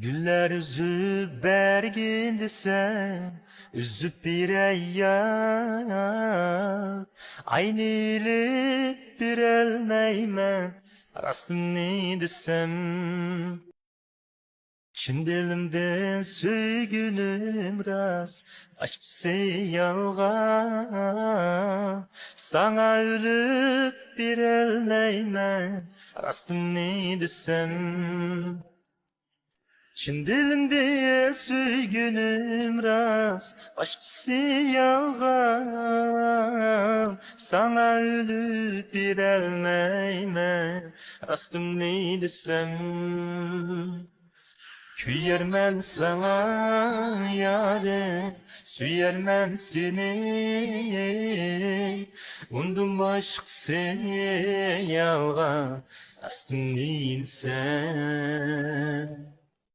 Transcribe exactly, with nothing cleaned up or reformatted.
گۈللەر ئۈزۈپ بەرگىن دېسەم، ئۈزۈپ بېرەي يار. ئاينى ئېلىپ بېرەلمەيمەن، راستىمنى دېسەم. چىن دىلىمدىن سۆيگىنىم راست، باشقىسى يالغان. ساڭا ئۆلۈپ بېرەلمەيمەن، راستىمنى دېسەم. چىن دىلىمدە سۆيگىنىم راست، باشقىسى يالغان. ساڭا ئۆلۈپ بېرەلمەيمەن، راستىمنى دېسەم. كۆيەرمەن ساڭا يارىم، سۆيەرمەن سېنى. ئۇندىن باشقىسى يالغان، راستىمنى دېسەم.